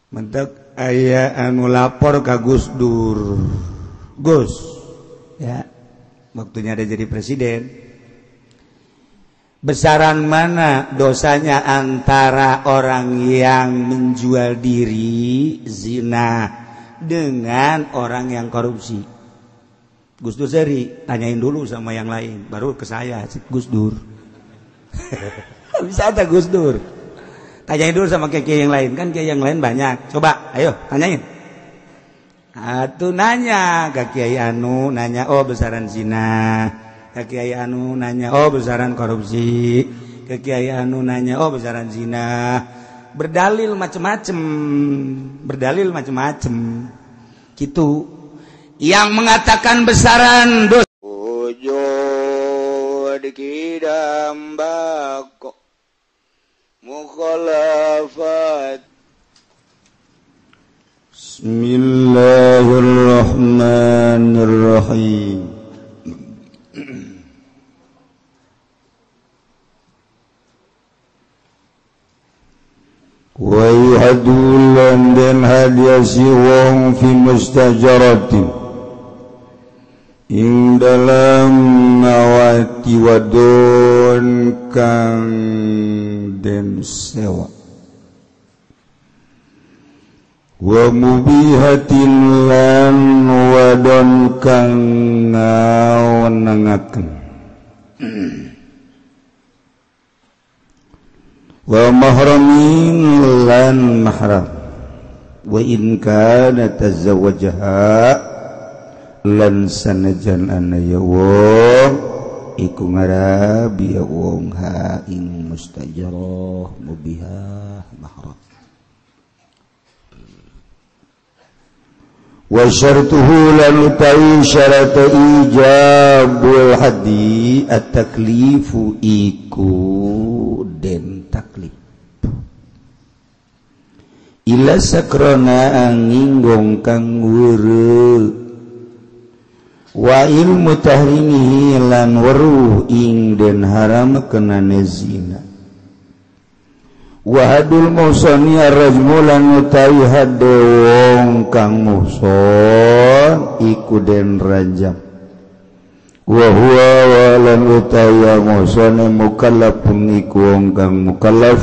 Mentek aya anu lapor ka Gus Dur. Gus, ya, waktunya ada jadi presiden. Besaran mana dosanya antara orang yang menjual diri zina dengan orang yang korupsi? Gus Dur seri, tanyain dulu sama yang lain, baru ke saya, Gus Dur. Bisa ada Gus Dur. Tanyain dulu sama kiai yang lain, kan kiai yang lain banyak. Coba, ayo tanyain. Atuh nanya ke kiai anu, nanya oh besaran zina. Ke kiai anu nanya oh besaran korupsi. Ke kiai anu nanya oh besaran zina. Berdalil macem-macem, berdalil macem-macem. Gitu. Yang mengatakan besaran dosa wujud kidam bako mukhalafat. Bismillahirrahmanirrahim. Wa yuhadulan dan hadiah si wong fi mustajaratin ing dalam nawati wadon kang den sewa wa mubihatin lan wadon kang ngawenangaken wa mahramin lan mahram wa in kana tazawwajaha lan sanajan ana ya wong iku ngarabi ya wong ha ing mustajarah mubihah mahram wa syartuhu lan utawi syarat ijabul hadi at-taklifu iku den taklif ila sakrona anginggong kang weureu wa ilmu tahrimihi lan weruh ing den haram kenane zina wa hadul muhsani arrajmu lan utawi hadde wong kang muhson iku den rajam wa huwa wa lan utawi muhsane mukallafun iku wong kang mukallaf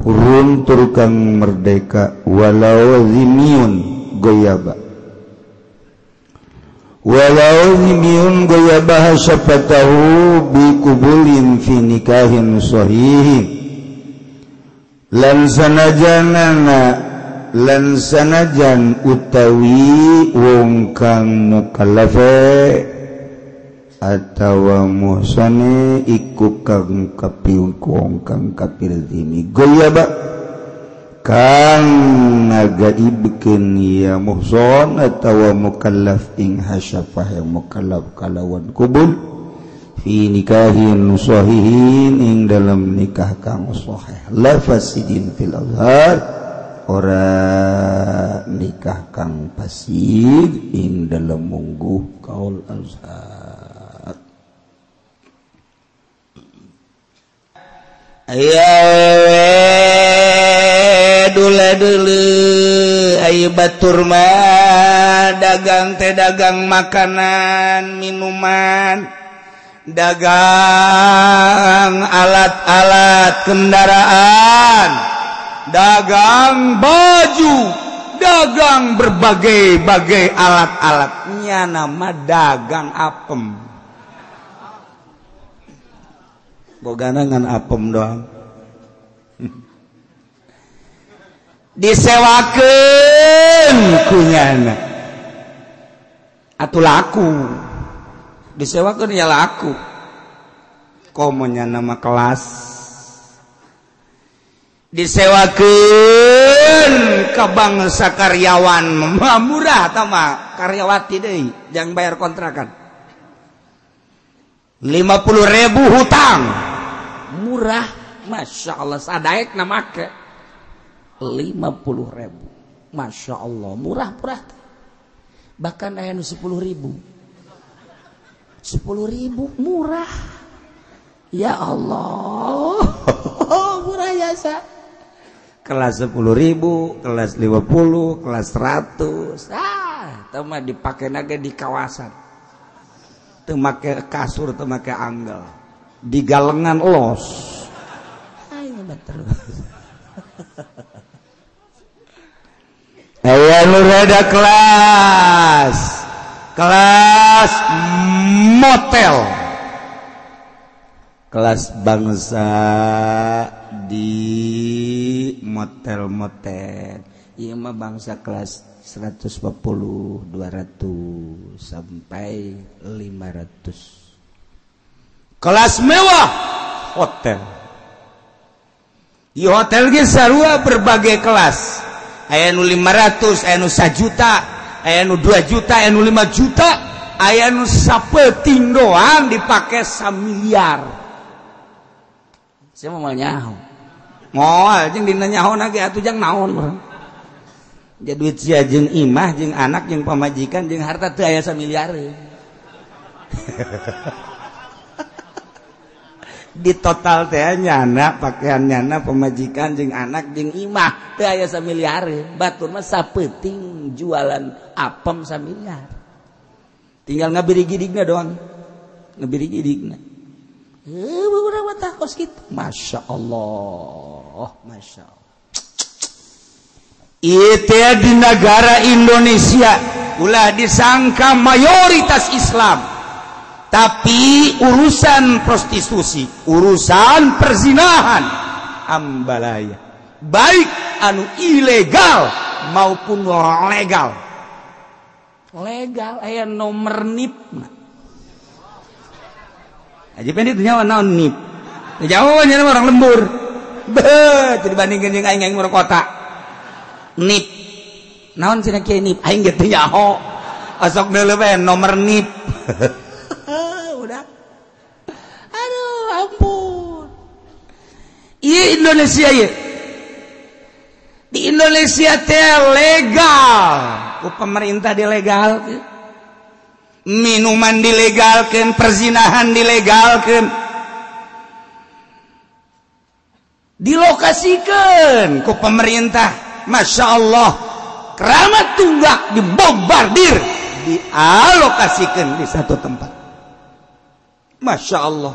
hurun tur kang merdeka walau zimiyun goyaba walau zimiyun goyaba syafatahu bi kubulin fi nikahin sahihin lan sanajan utawi wong kang mukallafe atawa muhsane iku kang kapil wong kang kafir zimi goyaba kang ngagaibkeun ya muhson atawa mukallaf ing hasyafah yang mukallaf kalawan kubul fi nikahin sahihin ing dalam nikah kang sahih la fasidin fil azhar ora nikah kang fasid ing dalam mungguh kaul azhar. Ayo dule dulu ayo batur mah dagang teh dagang makanan minuman dagang alat-alat kendaraan dagang baju dagang berbagai-bagai alat-alatnya nama dagang apem bogana ngan apem doang disewakeun kunyana atuh laku disewakeun ya laku komonya nama kelas disewakeun ka bangsa karyawan murah tama karyawati deui jangan bayar kontrakan 50.000 hutang murah Masya Allah sadaek na make 50.000 Masya Allah murah-murah bahkan aya nu 10.000 10.000 murah ya Allah murah ya sa Kelas 10.000, kelas 50, kelas 100. Ah, teu mah dipake nage di kawasan. Teu make kasur, teu make anggel. Di galengan los. Ayo terus. Aya nu rada kelas. Kelas motel. Kelas bangsa di motel-motel. Ieu mah bangsa kelas 140, 200 sampai 500. Kelas mewah hotel. Di hotel ge sarua berbagai kelas. Aya nu 500, aya nu 1 juta, aya nu 2 juta, aya nu 5 juta, aya nu sapeuting doang dipake 1 miliar. Saya mau nyaho. Moal jeung dina nyaho na ge atuh jang naon urang. Ja duit sia jeung imah jeung anak jeung pamajikan jeung harta teu aya 1 miliar. Di total teh nyana pakaian nyana pamajikan jeung anak jeung imah teu aya 1 miliar. Batur mah sapeuting jualan apem 1 miliar. Tinggal ngabiri-gidigna doang. Ngabiri-gidigna. Urang mah kos kitu. Masya Allah, Masya Allah. Ieu teh di negara Indonesia ulah disangka mayoritas Islam, tapi urusan prostitusi, urusan perzinahan ambalaya, baik anu ilegal maupun legal. Legal aya nomor NIP. Aja pendek nyawa naon NIP. Jauh nya orang lembur. Beuh, dibandingkeun jeung aing aing urang kota. NIP. Naon cenah kieu NIP? Aing ge teu nyaho. Osok deuleu we nomor NIP. Udah. Aduh, ampun. Ieu Indonesia ieu. Di Indonesia teh legal. Ku pemerintah dilegalkeun. Minuman dilegalkan, perzinahan dilegalkan, dilokasikan ku pemerintah. Masya Allah, keramat tunggak dibombardir, dialokasikan di satu tempat. Masya Allah.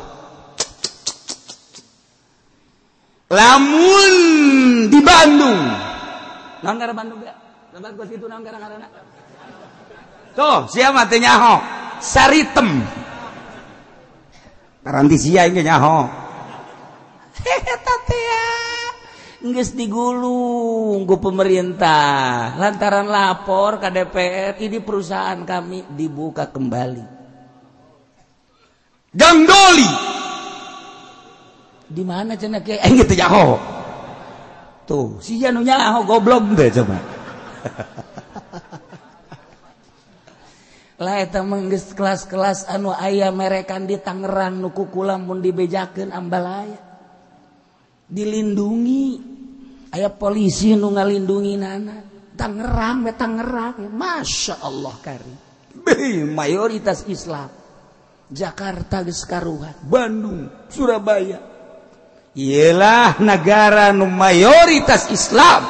Lamun di Bandung, naon gara Bandung ya? Tempat kos kitu naon gara-garana? Tuh, siapa teh nyaho? Saritem. Paranti sia ieu nyaho. Eta teh geus digulung ku pemerintah lantaran lapor ke DPR, ini perusahaan kami dibuka kembali. Gandoli. Di mana cenah kiai aing teu nyaho? Tuh, sia nu nyaho goblok teh coba. Lah eta mah geus kelas-kelas anu aya merekan di Tangerang nu kukula mun dibejakeun ambalaya. Dilindungi, aya polisi nu ngalindungi nana. Tangerang we Tangerang, Masya Allah kari. Mayoritas Islam. Jakarta geus karuhan, Bandung, Surabaya. Iyalah negara nu mayoritas Islam,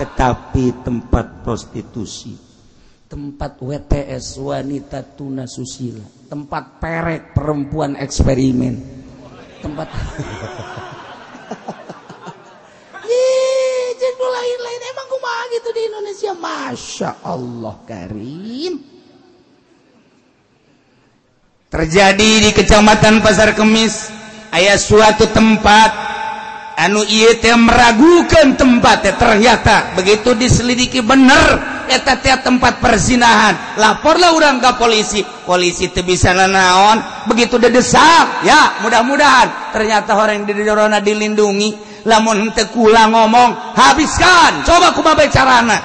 tetapi tempat prostitusi, tempat WTS wanita tuna susila, tempat perek perempuan eksperimen, tempat ih jeung lain-lain emang kumaha gitu di Indonesia. Masya Allah karim. Terjadi di Kecamatan Pasar Kemis aya suatu tempat anu ieu teh meragukan tempat teh, ternyata begitu diselidiki bener eta teh tempat perzinahan. Laporlah urang ke polisi, polisi teu bisa nanaon. Begitu dedesak ya mudah-mudahan ternyata orang di dorona dilindungi. Lamun henteu kula ngomong habiskan, coba kumaha bae carana.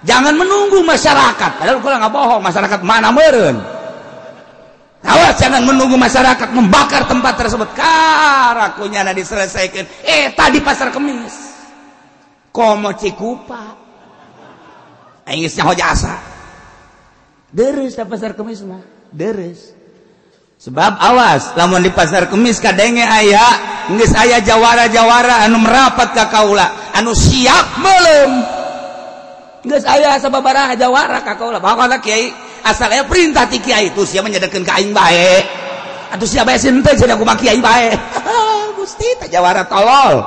Jangan menunggu masyarakat, padahal kula nggak bohong, masyarakat mana meureun. Awas, jangan menunggu masyarakat membakar tempat tersebut. Karakunya na diselesaikan. Tadi Pasar Kemis. Komo Cikupa. Aing geus nyaho jasa. Deres da Pasar Kemis mah, deres. Sebab awas lamun di pasar kemis kadenge aya geus aya jawara-jawara anu merapat ka kaula anu siap meuleum. Geus aya sababaraha jawara ka kaula. Pokona kiai asal aya perintah ti kiai tu sia menyedekeun ka aing bae. Atuh sia bae sieun teh cenah kumaha kiai bae. Gusti teh jawara tolol.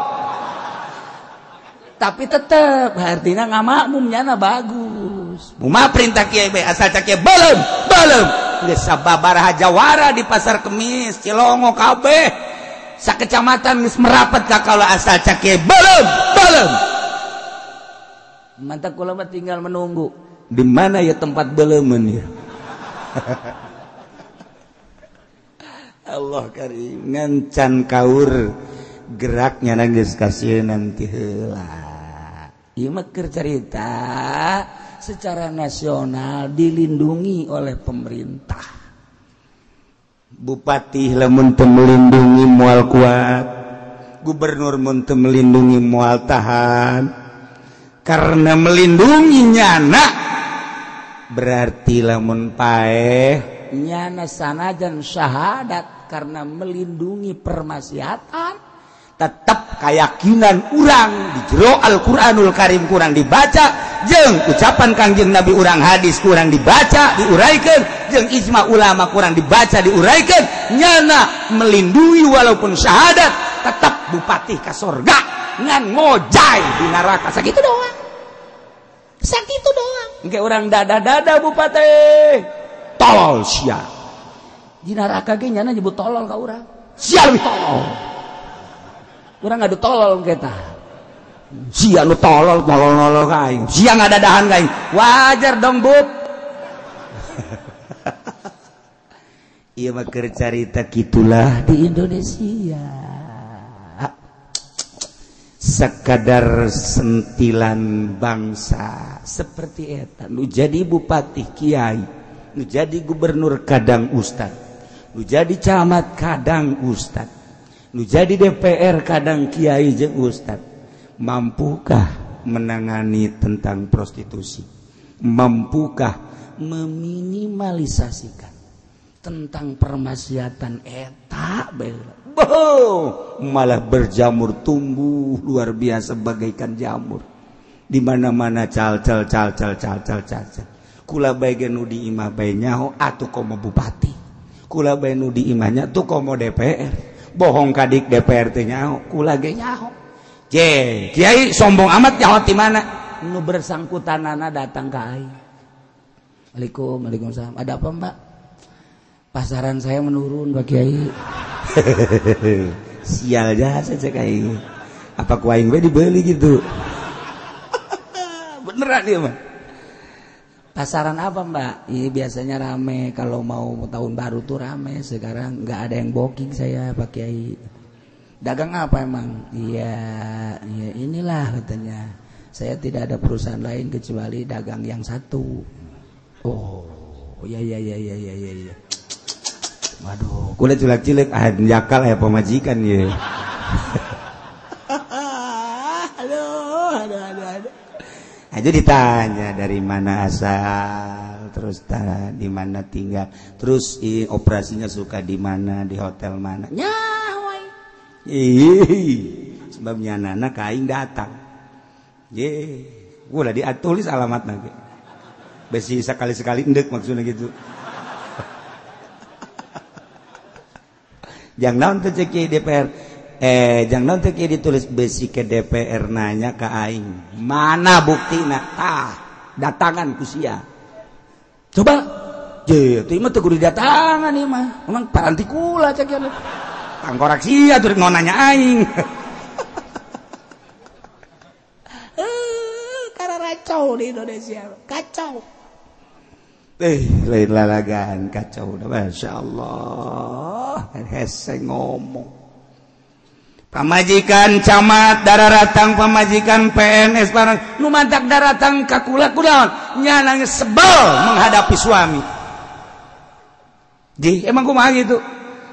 Tapi tetep artinya ngamakmum nyana bagus. Muma perintah kiai bae asal cak kiai beuleum, beuleum. Geus sababaraha jawara di pasar kemis Cilongo kabeh sakecamatan geus merapat ka kaula asal cak kiai beuleum, beuleum. Mantap kula mah tinggal menunggu. Di mana ya tempat beleumeun ya? Allah karim ngancan kaur geraknya geus kasieun nanti heula. Ieu mah keur carita secara nasional dilindungi oleh pemerintah. Bupati lamun teu melindungi moal kuat, gubernur mun teu melindungi moal tahan. Karena melindungi nyana berarti lamun paeh nyana sanajan syahadat karena melindungi permaksiatan tetap keyakinan urang di jero Al-Qur'anul Karim kurang dibaca jeung ucapan Kangjeng Nabi urang hadis kurang dibaca diuraikan jeung ijma ulama kurang dibaca diuraikan nyana melindungi walaupun syahadat tetap bupati ka sorga ngan ngojay di neraka sakitu doang. Sakitu doang. Engke urang dada-dada bupati tolol sia. Di neraka ge nyana nyebut tolol ka urang. Sia lebih tolol. Urang ngadu tolol engke tah. Sia nu tolol tolol-tolol ka aing. Sia ngadadahan ka aing. Wajar dong, Bub. Ieu mah keur carita kitulah di Indonesia. Sekadar sentilan bangsa seperti eta nu jadi bupati kiai, nu jadi gubernur kadang ustad, nu jadi camat kadang ustad, nu jadi DPR kadang kiai jeung ustad. Mampukah menangani tentang prostitusi? Mampukah meminimalisasikan tentang permaksiatan eta bae? Malah berjamur tumbuh luar biasa bagaikan jamur. Di mana-mana cal cal cal cal cal cal cal. Kula bae ge nu di imah bae nyaho atuh komo bupati. Kula bae nu di imahnya tuh komo DPR. Bohong kadik DPR teh nyaho, kula ge nyaho. Je, kiai sombong amat nyaho ti mana? Nu bersangkutanana datang ka aing. Waalaikum, waalaikumsalam. Ada apa, Mbak? Pasaran saya menurun, Pak Kiai. Sial jasa cek aing. Apa ku aing we dibeli gitu. Beneran dia mah. Pasaran apa, Mbak? Ini biasanya rame kalau mau tahun baru tuh rame. Sekarang nggak ada yang booking saya, Pak Kiai. Dagang apa emang? Iya, ya inilah katanya. Saya tidak ada perusahaan lain kecuali dagang yang satu. Oh, ya ya ya ya ya ya ya. Waduh, kula culak-cilik ah jakal ya pemajikan ya. Aduh, aduh, aduh, aduh. Aja ditanya dari mana asal, terus di mana tinggal, terus operasinya suka di mana, di hotel mana. Nyawa. Ih, sebabnya nana kaing datang. Ye, gua udah ditulis alamatna ge. Besi sekali-sekali endek maksudnya gitu. Jangan naon teh cek DPR. Jangan naon teh ditulis besi ke DPR nanya ke aing. Mana buktina? Tah, datangan ku sia. Coba. Je, teu mah teu kudu didatangan ieu mah. Emang paranti kula cek ieu. Tangkorak sia tuh mau nanya aing. Karena kacau di Indonesia, kacau. Lain lalagan kacau, Masya Allah. Hese ngomong. Pamajikan camat daratang, pamajikan PNS barang nu mantak daratang ka kula kunaon? Nya nangis sebel menghadapi suami. Ji, emang kumaha gitu?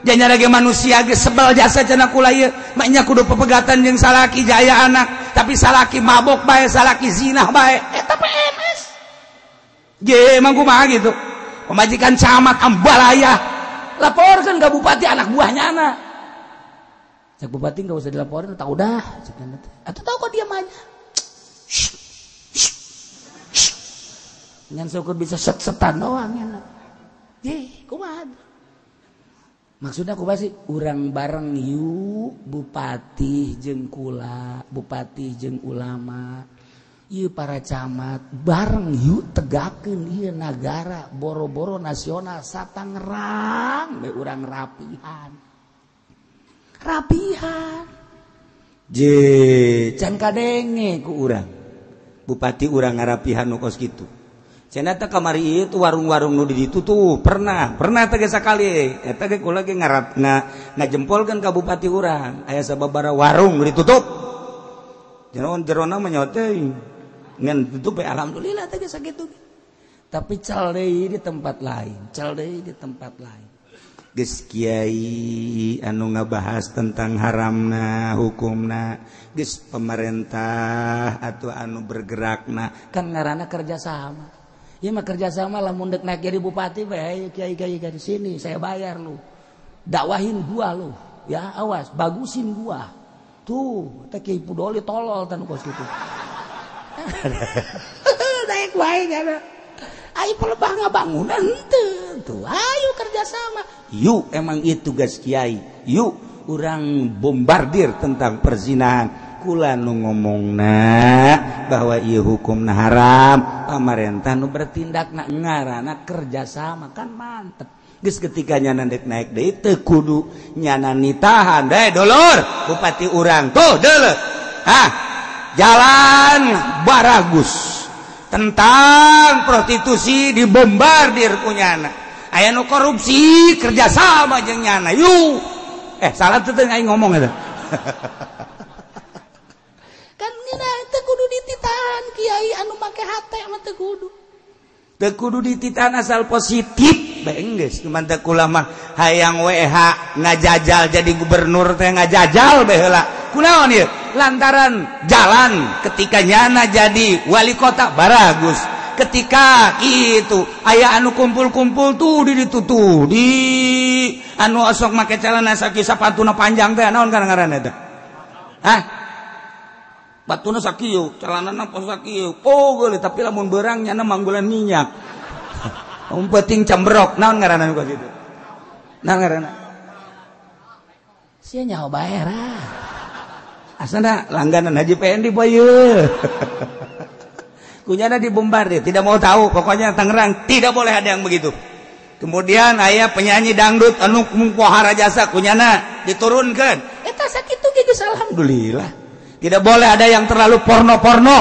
Janya lagi manusia ge sebel jasa cenah kula ieu, maknya kudu pepegatan jeung salaki jaya anak, tapi salaki mabok bae, salaki zinah bae, eta PNS. Je, emang kumaha gitu? Pemajikan camat ambalaya, Laporkan ke bupati anak buahnya anak. Cek bupati nggak usah dilaporin, tahu dah. Atau tahu kok diam aja. Ngan syukur bisa set-setan doang ya. Ye, kumaha? Maksudnya aku pasti urang bareng yuk bupati jeung kula, bupati jeung ulama, ieu para camat bareng yuk tegakeun ieu nagara boro-boro nasional satangerang we urang rapihan. Rapihan. Je, can kadenge ku urang. Bupati urang ngarapihan nu kos kitu. Cenah teh kamari itu warung-warung nu di ditu tuh pernah teh ge sakali eta ge kula ge ngarap ngajempolkeun ka bupati urang aya sababaraha warung nu ditutup jerona mah nyaho teh ngan tutup we alhamdulillah teh ge sakitu tapi cal deui di tempat lain cal deui di tempat lain geus kiai anu ngabahas tentang haramna hukumna geus pemerintah atau anu bergerakna kan ngaranna kerja sama. Ieu mah kerja sama lamun dek naik jadi bupati bae kiai-kiai di sini saya bayar lu. Dakwahin gua lu ya, awas bagusin gua. Tuh teh Kiai Pudoli tolol tan kos kitu. Naik wae kana. Ayo pelebah ngabangunan henteu. Tuh ayo kerja sama. Yuk emang itu tugas kiai. Yuk urang bombardir tentang perzinahan. Kula nu ngomongna bahwa ieu hukumna haram, pamarentah nu bertindakna ngaranna kerjasama kan mantep. Geus ketika nyana dek naik deui teu kudu nyana nitahan deui dulur bupati urang tuh deuleu. Hah, jalan baragus tentang prostitusi dibombardir ku nyana. Aya nu korupsi kerjasama jeung nyana. Yuk. Salah teu teh aing ngomong eta. Kan ngina teu kudu dititahan kiai anu make hate mah teu kudu. Teu kudu dititahan asal positif bae geus. Cuman teh kula mah hayang WH ngajajal jadi gubernur teh ngajajal bae heula. Kunaon ieu? Lantaran jalan ketika nyana jadi wali kota baragus. Ketika itu aya anu kumpul-kumpul tuh di ditu tuh di anu osok make celana sakieu sapatuna panjang teh naon kan ngaranna teh? Hah? Batuna sakieu, celanana pos sakieu. Oh, geuleuh tapi lamun beurang nyana manggulan minyak. Mun penting cembrok, naon ngaranna kos kitu? Naon ngaranna? Sia nyaho bae ra. Asana langganan Haji PND boy ieu. Kunyana dibombardir, tidak mau tahu, pokoknya Tangerang tidak boleh ada yang begitu. Kemudian aya penyanyi dangdut anu mungpohara jasa kunyana diturunkan. Eta sakitu ge geus alhamdulillah. Tidak boleh ada yang terlalu porno-porno.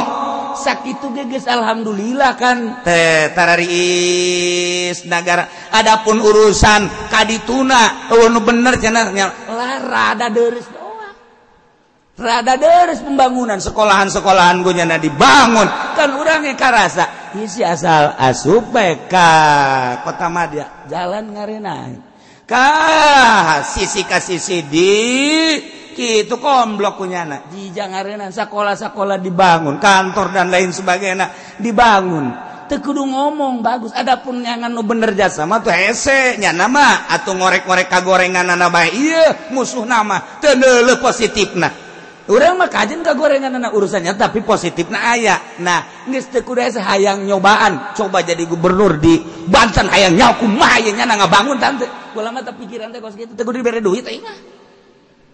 Sakitu ge geus alhamdulillah kan teh tarariis nagara. Adapun urusan kadituna eueuh nu bener cenah lah rada deureus doang. Rada deres pembangunan sekolahan-sekolahan kunyana dibangun kan urang ge karasa isi asal asup bae ka Kota Madya jalan ngarenai ka sisi ka sisi di kitu komblok kunyana jija ngarenan sekolah-sekolah dibangun kantor dan lain sebagainya dibangun teu kudu ngomong bagus adapun nyangan nu bener jasa mah tuh hese nyana mah atuh ngorek-ngorek kagorenganana bae ieu musuhna mah teu neuleuh positifna. Urang mah kajen kagorenganana urusannya tapi positifna aya. Nah geus teu kudu hese hayang nyobaan coba jadi gubernur di Banten hayang nyaho kumaha ieu nyana ngabangun tante. Kula mah teu pikiran teh kos kitu teu kudu dibere duit aing mah.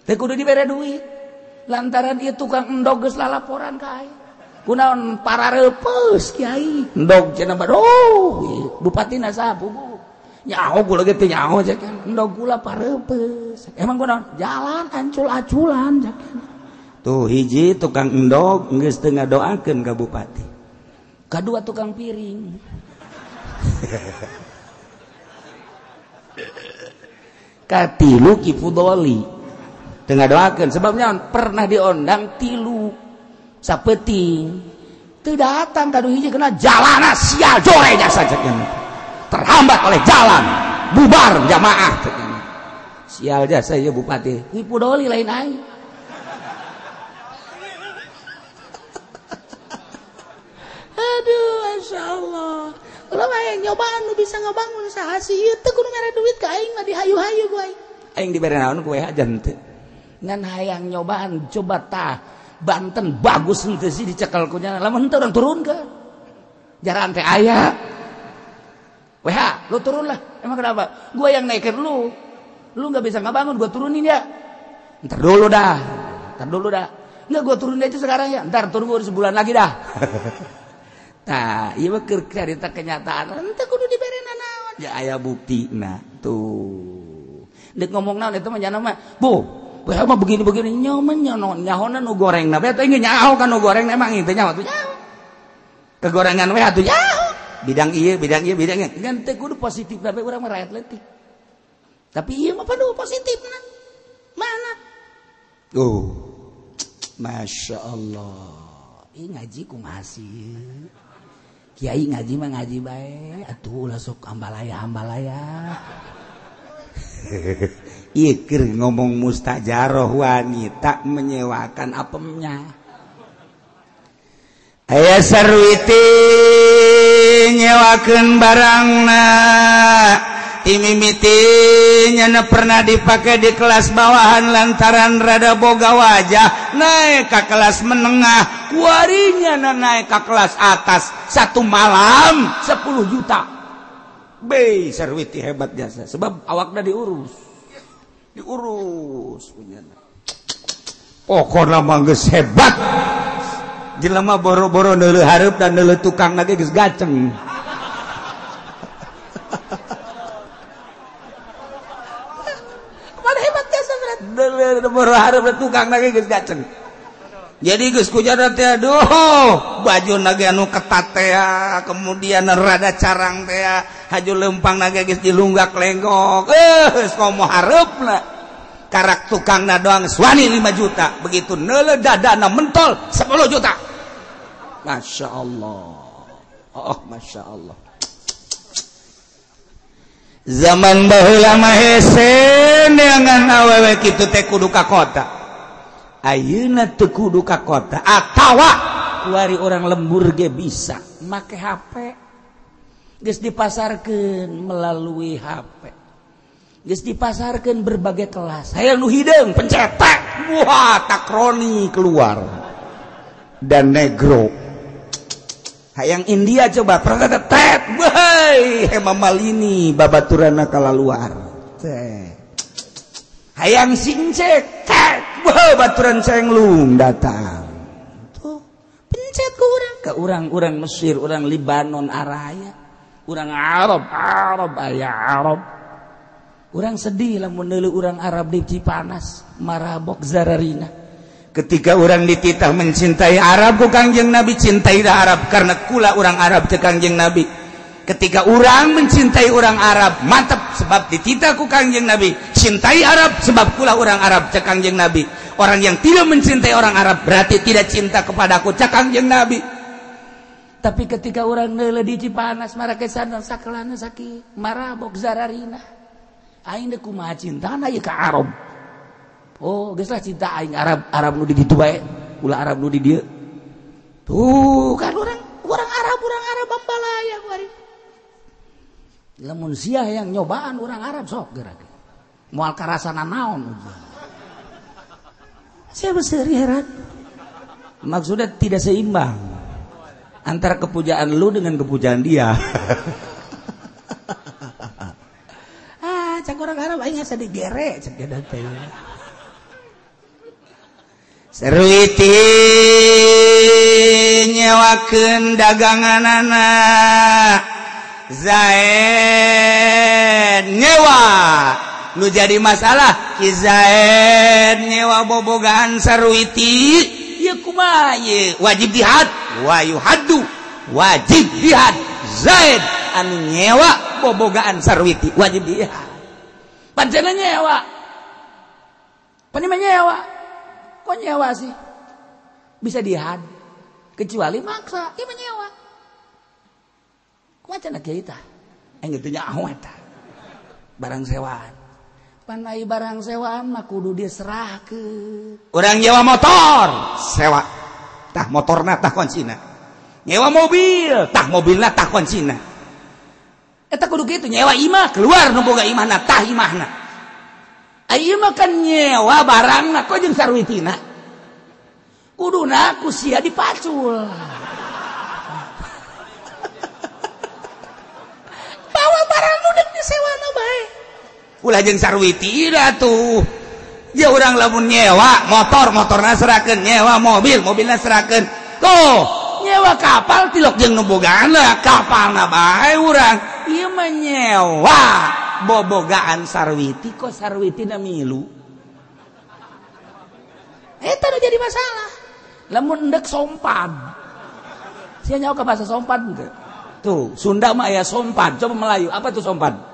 Teu kudu dibere duit. Lantaran ieu tukang endog geus lalaporan ka aing. Kunaon parareupeus kiai. Endog cenah baduh bupatina saha bubu. Nyaho kula ge teu nyaho cek kan. Endog kula pareupeus. Emang kunaon? Jalan ancul-aculan cek. Tuh hiji tukang endog geus teu ngadoakeun ka bupati. Kadua tukang piring. Katilu Ki Fudoli. Teu ngadoakeun sebabnya pernah diondang tilu sapeting. Teu datang kadu hiji kena jalana sial jore jasa cek. Terhambat oleh jalan, bubar jamaah cek. Sial jasa ieu bupati. Ki Fudoli lain aing. Aduh, Masya Allah. Kalau yang nyobaan nu bisa ngabangun saha sih ieu teu kudu mere duit ka aing mah dihayu-hayu ku aing. Aing dibere naon ku WH aja henteu. Ngan hayang nyobaan coba tah Banten bagus henteu sih dicekel ku nya. Lamun henteu urang turunkeun. Jaraan teh aya. WH, lu turun lah. Emang kenapa? Gua yang naikin lu. Lu nggak bisa ngabangun, gua turunin ya. Ntar dulu dah. Ntar dulu dah. Nggak, gua turunin aja sekarang ya. Ntar turun gua sebulan lagi dah. Tah, ieu mah keur carita kenyataan. Henteu kudu dibere nanaon. Ya aya buktina tuh. Deuk ngomong naon eta mah nyana mah. Bu, WH mah begini-begini nyaman nyaon nyahona nu gorengna bae teh nyaho kan nu goreng emang teh nyaho tuh nyaho. Kegorengan WH tuh nyaho. Bidang ieu, bidang ieu, bidang ieu. Ngan teu kudu positif bae urang mah rakyat leutik. Tapi ieu mah padu positifna. Mana? Oh. Masya Allah. Ih ngaji kumaha sih? Kiai ngaji mah ngaji bae, atuh ulah sok ambalaya-ambalaya. Ieu keur ngomong mustajaroh wanita menyewakan apemnya. Aya sarwiti nyewakeun barangna. Imimiti nyana pernah dipakai di kelas bawahan lantaran rada boga wajah naik ke kelas menengah kuarinya naik ke kelas atas satu malam 10 juta. Be sarwiti hebat jasa sebab awakna diurus diurus punya. Pokokna mah geus hebat jelema boro-boro neuleuh hareup dan neuleuh tukang lagi geus gaceng. Tukang lagi geus gaceng. Jadi geus kujana teh aduh, baju nage anu ketat teh, kemudian rada carang teh, haju lempang nage geus dilunggak lenggok. Geus komo hareupna. Karak tukangna doang suani 5 juta. Begitu neuleuh dadana mentol 10 juta. Masya Allah. Oh, Masya Allah. Zaman baheula mah hese neangan awewe kitu teh kudu ka kota. Ayeuna teu kudu ka kota atawa kuari orang lembur ge bisa make HP. Geus dipasarkeun melalui HP. Geus dipasarkeun berbagai kelas. Hayang nu hideung pencetak. Wah, takroni keluar. Dan negro. Hayang India coba tet woi Hema Malini babaturana kalaluar teh. Hayang sincek tet woi baturan cenglung datang tuh pencet ke urang ke urang-urang Mesir, urang Libanon araya, urang Arab, Arab aya Arab. Urang sedih lamun neuleuh urang Arab di Cipanas marabok zararina. Ketika orang dititah mencintai Arab ku Kangjeng Nabi, cintailah Arab karena kula orang Arab teh Kangjeng Nabi. Ketika orang mencintai orang Arab, mantap sebab dititah ku Kangjeng Nabi, cintai Arab sebab kula orang Arab teh Kangjeng Nabi. Orang yang tidak mencintai orang Arab berarti tidak cinta kepadaku cek Kangjeng Nabi. Tapi ketika orang neuleuh di Cipanas marakesan sakelana sakit, marabok zararina. Aing deuk kumaha cintana ieu ka Arab. Oh, geus lah cinta aing Arab, Arab nu di ditu bae, ulah Arab nu di dieu. Tuh, kan orang Arab ambalaya kuari. Lamun sia yang nyobaan orang Arab sok geura ge. Moal karasana naon ujian. Sia beuseri heran. Maksudnya tidak seimbang antara kepujaan lu dengan kepujaan dia. Ah, cak orang Arab aing asa digere cek dia teh. Serwiti nyewakeun daganganana Zaid nyewa nu jadi masalah Ki Zaid nyewa bobogaan Sarwiti ieu kumaha ieu wajib dihad wa yuhaddu wajib dihad Zaid anu nyewa bobogaan Sarwiti wajib dihad pancena nyewa pan nyewa kok nyewa sih bisa dihad kecuali maksa ieu menyewa kumaha cenah kiai tah aing teu nyaho eta barang sewaan pan ai barang sewaan mah kudu diserahkeun urang nyewa motor sewa tah motorna tah kuncina nyewa mobil tah mobilna tah kuncina Eta kudu kitu nyewa imah keluar nu boga imahna tah imahna. Ieu mah kan nyewa barangna kok jeung sarwitina. Kuduna ku sia dipacul. Bawa barang nu deuk disewana bae. Ulah jeung sarwitina tuh. Ya urang lamun nyewa motor, motorna serakeun, nyewa mobil, mobilna serakeun. Tuh, nyewa kapal tilok jeung nu bogana, kapalna bae urang. Ieu mah nyewa bobogaan sarwiti kok sarwitina milu. Eta nu jadi masalah. Lamun endek sompan. Sia nyaho ka bahasa sompan teu? Tuh, Sunda mah aya sompan. Coba Melayu, apa tuh sompan?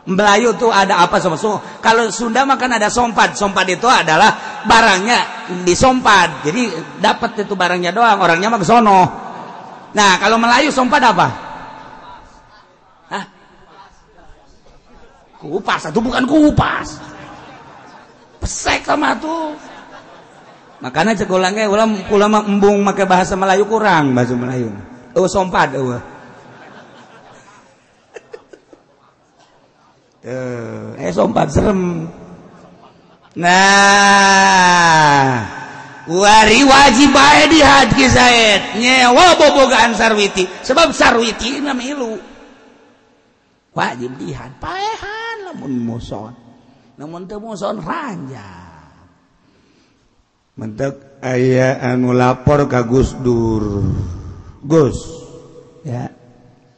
Melayu tuh ada apa sama so, kalau Sunda mah kan ada sompan. Sompan itu adalah barangnya disompan. Jadi dapat itu barangnya doang, orangnya mah ke sono. Nah, kalau Melayu sompan apa? Hah? Kupas, itu bukan kupas. Pesek sama tuh. Makanya cek ulangnya ulama embung make bahasa Melayu kurang bahasa Melayu. Oh sompan eueuh. Sompat serem. Nah, wari wajib bae di haji Zaid nyewa bobogaan sarwiti sebab sarwiti na milu. Wajib dihad paehan lamun muson. Lamun teu muson ranjang. Mentek aya anu lapor ka Gus Dur. Gus, ya,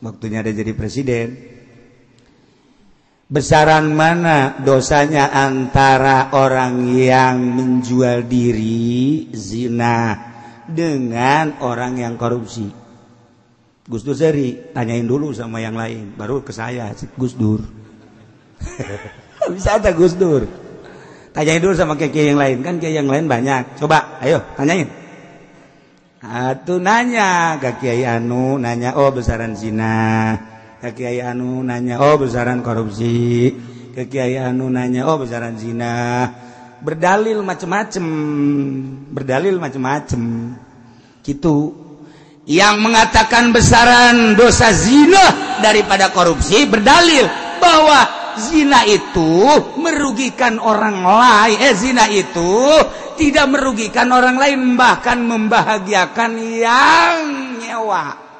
waktunya ada jadi presiden. Besaran mana dosanya antara orang yang menjual diri zina dengan orang yang korupsi? Gus Dur seri, tanyain dulu sama yang lain, baru ke saya, Gus Dur. Bisa ada Gus Dur. Tanyain dulu sama kiai yang lain, kan kiai yang lain banyak. Coba, ayo tanyain. Atuh nanya ke kiai anu, nanya oh besaran zina. Ke kiai anu nanya oh besaran korupsi, ke kiai anu nanya oh besaran zina. Berdalil macem-macem, berdalil macem-macem. Gitu. Yang mengatakan besaran dosa zina daripada korupsi berdalil bahwa zina itu merugikan orang lain. Zina itu tidak merugikan orang lain, bahkan membahagiakan yang nyewa.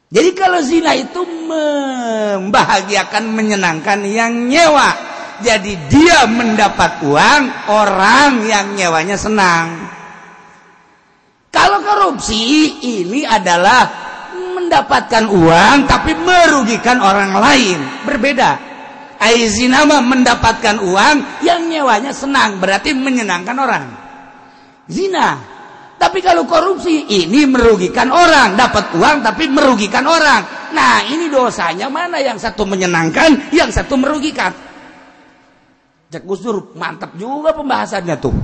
Jadi kalau zina itu membahagiakan, menyenangkan yang nyewa. Jadi dia mendapat uang, orang yang nyewanya senang. Kalau korupsi ini adalah mendapatkan uang tapi merugikan orang lain. Berbeda. Zina mah mendapatkan uang, yang nyewanya senang, berarti menyenangkan orang. Zina. Tapi kalau korupsi ini merugikan orang, dapat uang tapi merugikan orang. Nah, ini dosanya mana? Yang satu menyenangkan, yang satu merugikan. Cek Gus Dur, mantap juga pembahasannya tuh.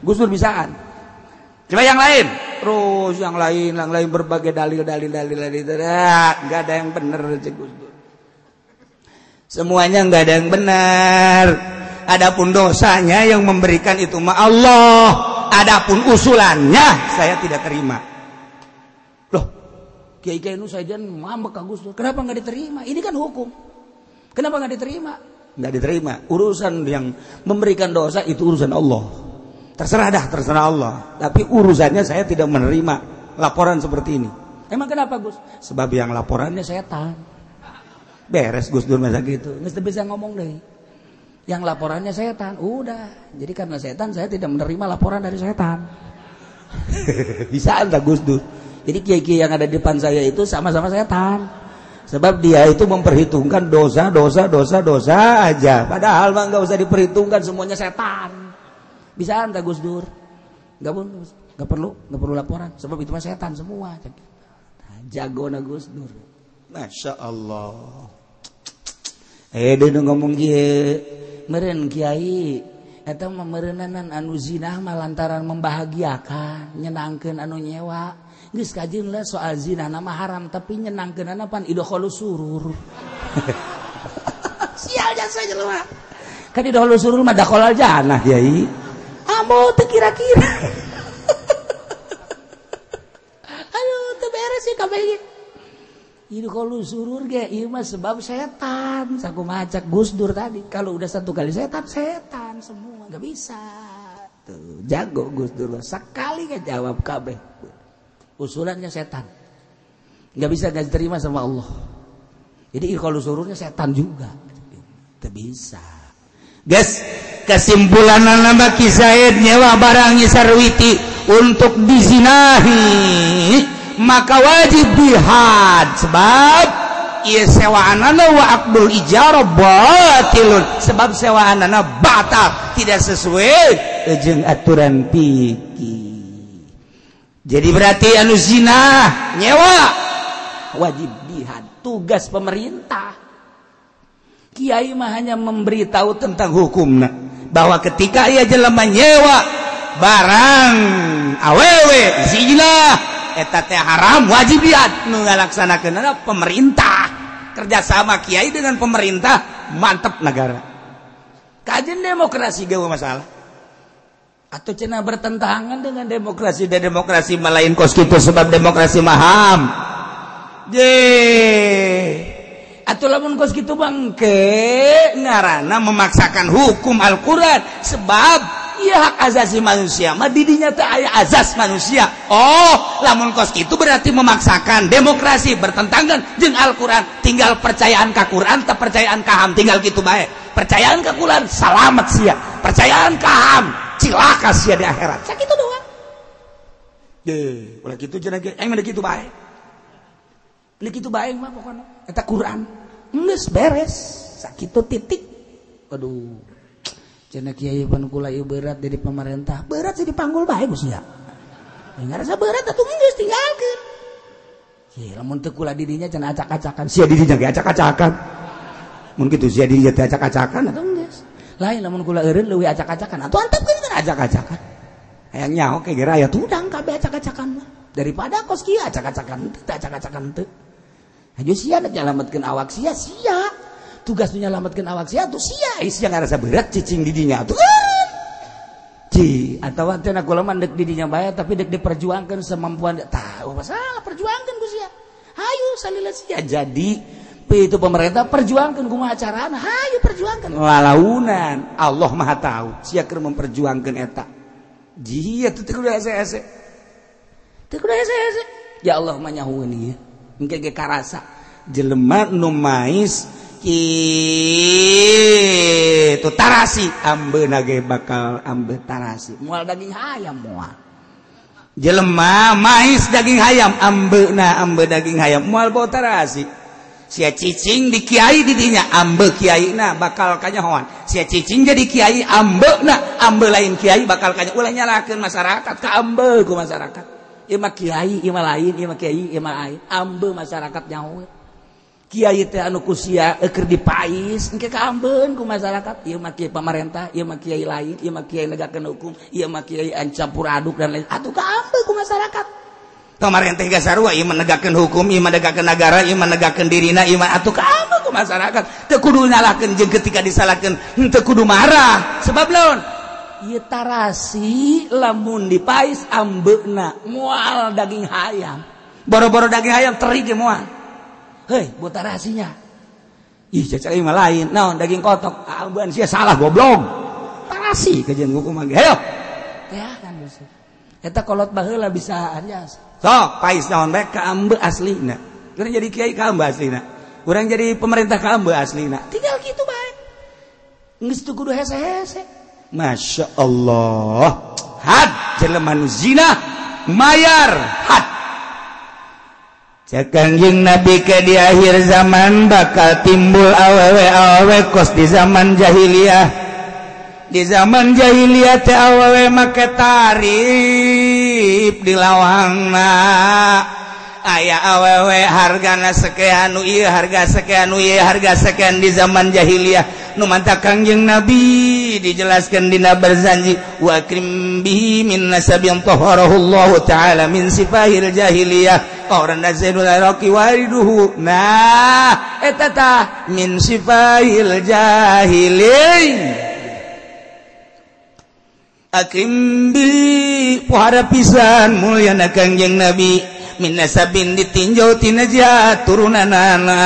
Gus Dur bisaan. Coba yang lain. Terus yang lain berbagai dalil. Enggak ada yang benar cek Gus Dur. Semuanya enggak ada yang benar. Adapun dosanya yang memberikan itu mah Allah. Adapun usulannya saya tidak terima. Loh, kiai-kiai nu sajian ngambek ka Gus Dur. Kenapa nggak diterima? Ini kan hukum. Kenapa nggak diterima? Nggak diterima. Urusan yang memberikan dosa itu urusan Allah. Terserah dah, terserah Allah. Tapi urusannya saya tidak menerima laporan seperti ini. Emang kenapa Gus? Sebab yang laporannya setan. Beres Gus Dur masa gitu. Nggak bisa ngomong deh. Yang laporannya setan, udah. Jadi karena setan saya tidak menerima laporan dari setan. Bisa enggak Gus Dur? Jadi kiai-kiai yang ada di depan saya itu sama-sama setan. Sebab dia itu memperhitungkan dosa, dosa, dosa, dosa aja. Padahal mah nggak usah diperhitungkan, semuanya setan. Bisa enggak Gus Dur? Nggak pun, nggak perlu laporan. Sebab itu mah setan semua. Jago na Gus Dur. Masya Allah. Dia ngomong kieu. Meren kiai eta mah meureunanan anu zina mah lantaran membahagiakan, nyenangkeun anu nyewa. Geus kajeun lah soal zina nama haram tapi nyenangkeunana pan idkhalus surur. Sial jasa jelema. Kan idkhalus surur mah dakhalal jannah kiai. Amo teu kira-kira. Aduh teu beres sih kabeh. Idkholu surur ge ieu mah sebab setan. Sakumaha cak Gus Dur tadi, kalau udah satu kali setan, setan semua enggak bisa. Tuh, jago Gus Dur sekali ngejawab kabeh. Usulannya setan. Enggak bisa enggak diterima sama Allah. Jadi idkholu sururnya setan juga. Teu bisa. Guys, kesimpulan nama Ki Zaid nyewa barang Sarwiti untuk dizinahi, maka wajib dihad sebab ieu sewaanana wa aqdul ijarah batilun, sebab sewaanana batal, tidak sesuai jeung aturan fikih. Jadi berarti anu zina nyewa wajib dihad, tugas pemerintah. Kiai mah hanya memberitahu tentang hukumna bahwa ketika ia jelema nyewa barang awewe zina eta teh haram, wajib dihad. Nu ngalaksanakeunna pemerintah, kerjasama kiai dengan pemerintah, mantep negara. Kajian demokrasi gawe masalah atau cenah bertentangan dengan demokrasi, dan demokrasi malain kos kitu sebab demokrasi maham. Je atau lamun kos kitu bangke ngarana memaksakan hukum Al-Qur'an, sebab iya hak asasi manusia mah didinya teh aya azas manusia. Oh, lamun kos kitu berarti memaksakan demokrasi bertentangan jeung Al-Qur'an. Tinggal percayaan ka Qur'an teu percayaan ka HAM, tinggal kitu bae. Percayaan ka Qur'an salamet sia, percayaan ka HAM cilaka sia di akhirat. Sakitu doang. Deh, ulah kitu cenah ge aing mah kitu bae. Beli kitu bae mah pokona eta Qur'an. Geus beres, sakitu titik. Aduh. Cenah kiai pan kula ieu berat jadi pemerintah, berat sih dipanggul bae geus nya. Ngarasa berat atuh geus tinggalkeun. Ye, lamun teu kula di dinya cenah acak-acakan, sia di dinya ge acak-acakan. Mun kitu sia di dinya teh acak-acakan atuh geus. Lain lamun kula eureun leuwih acak-acakan, atuh antepkeun kan acak-acakan. Hayang nyaho ke geura aya tudang kabeh acak-acakan mah. Daripada kos kieu acak-acakan teu, acak-acakan teu. Hayu sia nek nyalametkeun awak sia, sia. Tugas nu nyalametkeun awak sia atuh sia, sia ngarasa berat cicing di dinya atuh. Ci, atawa teh na kula mah deuk di dinya bae tapi deuk diperjuangkeun semampuan tah, masalah perjuangkeun ku sia. Hayu salila sia jadi itu pemerintah perjuangkeun kumaha carana, hayu perjuangkeun. Lalaunan Allah Maha tahu sia keur memperjuangkeun eta. Jia teu kudu hese-hese. Teu kudu hese-hese. Ya Allah mah nyahueun ieu. Engke ge karasa jelema nu mais kitu tarasi ambeuna ge bakal ambe tarasi moal daging hayam moal. Jelema mais daging hayam ambeuna ambe daging hayam moal bau tarasi. Sia cicing di kiai di dinya ambe kiaina bakal kanyahoan. Sia cicing jadi kiai ambeuna ambe lain kiai bakal kanya ulah nyalakeun masyarakat ka ambe ku masyarakat. Ieu mah kiai, ieu mah lain, ieu mah kiai, ieu mah lain. Ambe masyarakat nyaho. Kiai teh anu ku sia keur dipais engke kaambeun ku masyarakat. Ieu mah kiai pamarentah, ieu mah kiai lain, ieu mah kiai negakeun hukum, ieu mah kiai campur aduk dan lain. Atuh kaambe ku masyarakat. Pamarentah ge sarua, ieu menegakkeun hukum, ieu menegakkeun negara, ieu menegakkeun dirina, ieu mah atuh kaambe ku masyarakat. Teu kudu nyalahkeun jeung ketika disalahkeun teu kudu marah. Sebab laon? Ieu tarasi lamun dipais ambeuna moal daging hayam. Boro-boro daging hayam teri ge moal. Hei, buat tarasinya. Ih, cacak ieu mah lain. Naon daging kotok. Ambeun sia salah goblok. Tarasi kajian hukum mah. Hayo. Teh kan geus. Eta kolot baheula bisa aja. Sok pais naon bae ka ambe aslina. Urang jadi kiai ka ambe aslina. Urang jadi pemerintah ka ambe aslina. Tinggal kitu bae. Geus teu kudu hese-hese. Masya Allah. Had jelema nu zina mayar had. Cek Kangjeng Nabi ke di akhir zaman bakal timbul awewe-awewe kos di zaman jahiliyah. Di zaman jahiliyah teh awewe make tarif di lawangna. Aya awewe hargana sekian nu ieu harga sekian nu ieu harga sekian di zaman jahiliyah. Nu mantap Kangjeng Nabi dijelaskan dina Barzanji wa akrim bihi min nasabin taharahullahu ta'ala min sifahil jahiliyah orang Zainul Iraqi wariduhu. Nah eta tah min sifahil jahiliyah. Akrim bi pohara pisan mulyana Kangjeng Nabi min nasabin ditinjau tina jihad turunanana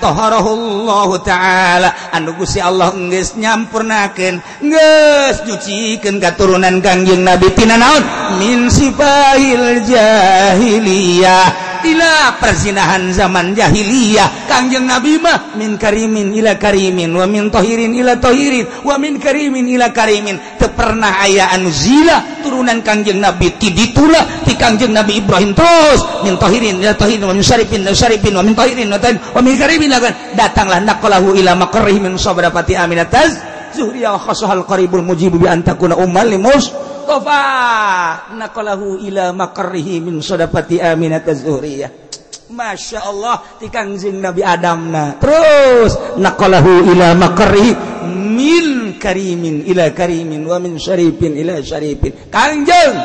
taharahullahu ta'ala anu Gusti Allah geus nyampurnakeun geus nyucikeun katurunan Kangjeng Nabi tina naon min sifahil jahiliyah tina perzinahan zaman jahiliyah. Kangjeng Nabi mah min karimin ila karimin wa min tahirin ila tahirin wa min karimin ila karimin. Teu pernah aya anu zina turunan Kangjeng Nabi ti ditula ti Kangjeng Nabi Ibrahim terus min tahirin ila tahirin wa min syarifin ila syarifin wa min tahirin ila tahirin wa min karimin ila karimin. Datanglah naqalahu ila maqarrihi min sabrafati aminataz zuhriya wa khasahal qaribul mujibu bi antakuna ummal limus Mustafa naqalahu ila maqarrihi min sadaqati Aminah az-Zuhriyah. Masya Allah ti Kangjeng Nabi Adamna terus naqalahu ila maqarrihi min karimin ila karimin wa min syarifin ila syarifin. Kangjeng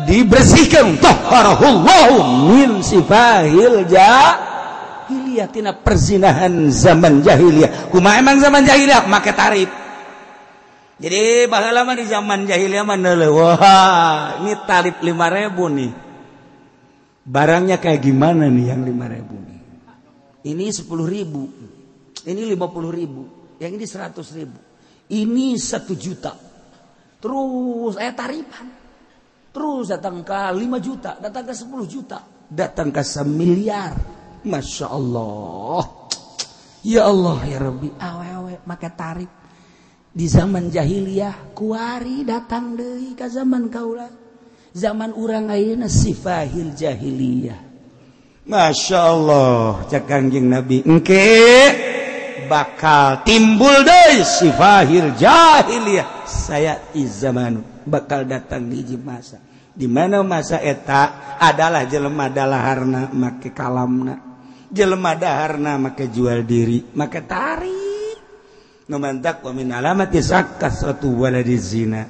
dibersihkan tahharahullahu min sifahil jahiliyah tina perzinahan zaman jahiliyah. Kumaha emang zaman jahiliyah make tarif. Jadi baheula mah di zaman jahiliyah mah neuleuh, wah ini tarif 5.000 nih. Barangnya kayak gimana nih yang 5.000 nih? Ini 10.000, ini 50.000, yang ini 100.000, ini 1 juta. Terus tarifan. Terus datang ke 5 juta, datang ke 10 juta, datang ke 1 miliar. Masya Allah. Ya Allah ya Rabbi, awewe make tarif. Di zaman jahiliyah kuari datang deui ka zaman kaula. Zaman urang ayeuna sifahil jahiliyah. Masya Allah cak Kangjeng Nabi engke bakal timbul deui sifahil jahiliyah. Saya zamanu bakal datang di hiji masa. Di mana masa eta adalah jelema dalaharna make kalamna, jelema daharna make jual diri, make tarif. Nu mantak wa min alamati kasratu waladi zina.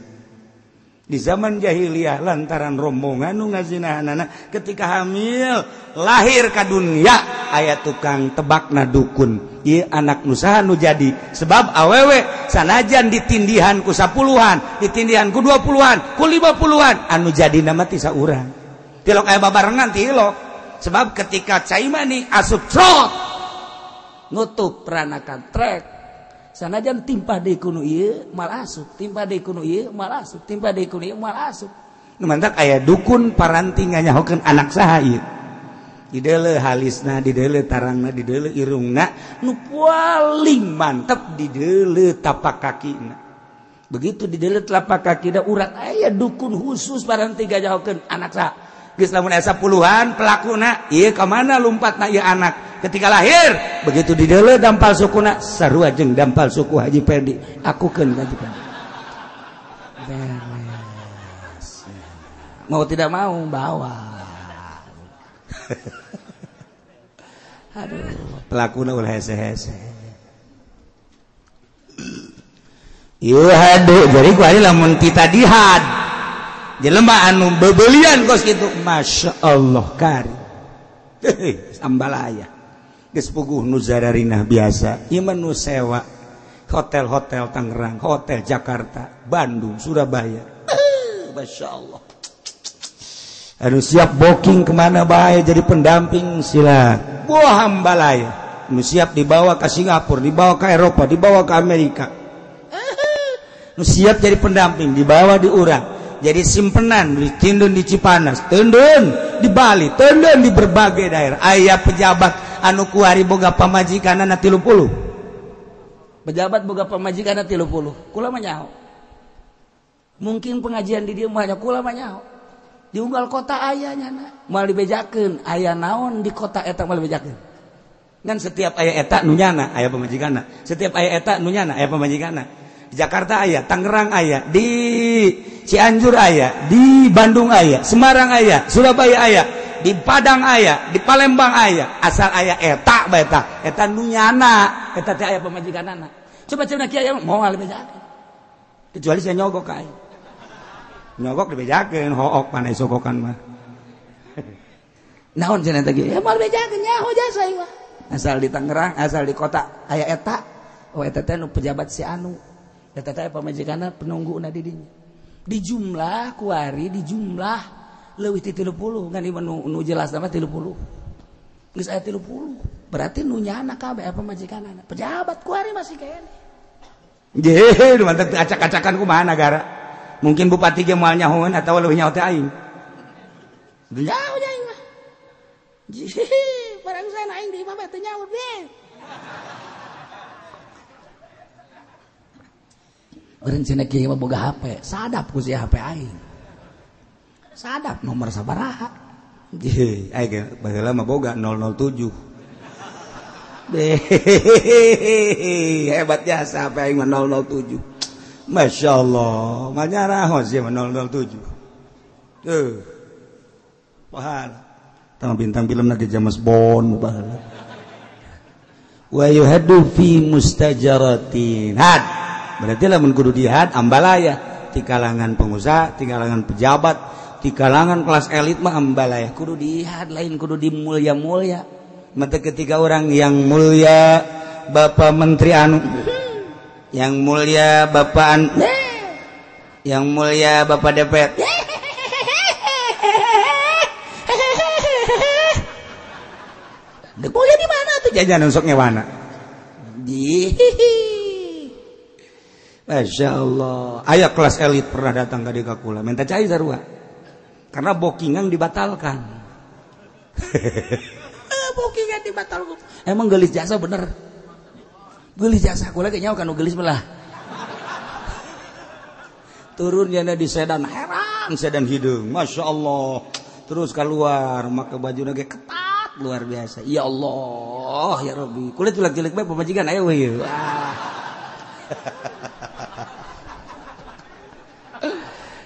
Di zaman jahiliyah lantaran rombongan nu ngazinahanana ketika hamil lahir ka dunia aya tukang tebakna dukun. Ieu anak nu saha nu jadi sebab awewe sanajan ditindihan ku 10-an, ditindihan ku 20-an, ku 50-an anu jadi nama ti saurang. Tilok aya babarengan tilok. Sebab ketika cai mani asup trot nutup peranakan trek. Sanajan timpah deui ku nu ieu mal asup, timpah deui ku nu ieu mal asup, timpah deui ku nu ieu mal asup. Nu mantak aya dukun paranti nganyahokeun anak saha ieu. Dideuleu halisna, dideuleu tarangna, dideuleu irungna, nu paling mantep dideuleu tapak kakina. Begitu dideuleu telapak kakina urat aya dukun khusus paranti nganyahokeun anak saha. Geus lamun aya 10-an pelakuna, ieu ka mana lumpatna ieu anak? Ketika lahir begitu dideuleu dampal sukuna sarua jeung dampal suku Haji Pendi akukeun Haji Pendi. Beres. Mau tidak mau bawa. Aduh, pelakuna ulah hese-hese. Ieu hade jadi ku ari lamun kita dihad. Jelema anu bebelian kos kitu, Masya Allah kari. Sambalaya. Geus puguh nu zararinah biasa, ieu mah nu sewa hotel-hotel Tangerang, hotel Jakarta, Bandung, Surabaya. Masya Allah. Anu siap booking kemana bae jadi pendamping sila. Buah hambalaya. Anu siap dibawa ke Singapura, dibawa ke Eropa, dibawa ke Amerika. Nu siap jadi pendamping, dibawa di urang. Jadi simpenan di Tindun di Cipanas, tendun di Bali, tendun di berbagai daerah. Aya pejabat anu kuari boga pamajikanana 30. Pejabat boga pamajikanana 30. Kula mah nyaho. Mungkin pengajian di dieu mah kula mah nyaho. Di unggal kota aya nyana, moal dibejakeun, aya naon di kota eta moal dibejakeun. Ngan setiap aya eta nu nyana aya pamajikanna. Setiap aya eta nu nyana aya pamajikanna. Di Jakarta aya, Tangerang aya, di Cianjur aya, di Bandung aya, Semarang aya, Surabaya aya, di Padang aya, di Palembang aya, asal aya eta bae eta, eta nu nyana, eta teh aya pamajikanana. Coba cenah kiai moal dibejakeun. Kecuali saya nyogok ka aing. Nyogok dibejakeun, hook panai sogokan mah. Naon cenah teh kieu? Ya moal dibejakeun nyaho jasa ieu mah. Asal di Tangerang, asal di kota aya eta, oh eta teh nu pejabat si anu. Eta teh pamajikanna penungguna di dinya. Di jumlah kuari, di jumlah Leuwih ti 30 ngan ieu nu jelas mah 30. Geus aya 30. Berarti nu nyana kabeh apa majikanana. Pejabat kuari masih kene. Jeh, nu mantep acak-acakan kumaha nagara. Mungkin bupati ge moal nyahoeun atawa leuwih nyaho teh aing. Nyaho aing mah. Jeh, barang sana aing di imah teh nyaho deh. Berencana kieu mah boga HP, sadap ku si HP aing. Sadap nomor sabaraha. Jeh, aing baheula mah boga 007. Hebat jasa HP aing mah 007. Masya Allah, manyaraho sih mah 007. Tuh. Pahala. Tama bintang film lagi James Bond baheula. Wa yuhaddu fi mustajaratin. Had. Berarti lamun kudu dihad ambalaya di kalangan pengusaha, di kalangan pejabat, di kalangan kelas elit mah ambalaya kudu dihad, lain kudu dimulya-mulya. Maka ketika orang yang mulia Bapak Menteri anu, yang mulia Bapak anu, yang mulia Bapak DPR, mulia di mana tuh jajanan sok ngewana? Masya Allah, ayah kelas elit pernah datang ke Dikakula, minta cai sarua, karena bookingan dibatalkan. Bookingan dibatalkan. Emang gelis jasa bener, gelis jasa kula kayaknya kan gelis belah. Turun jana di sedan, heran sedan hidung, Masya Allah. Terus keluar, maka baju nage ketat luar biasa. Ya Allah, ya Rabbi. Kulit jelek-jelek bae pamajikan ayo we.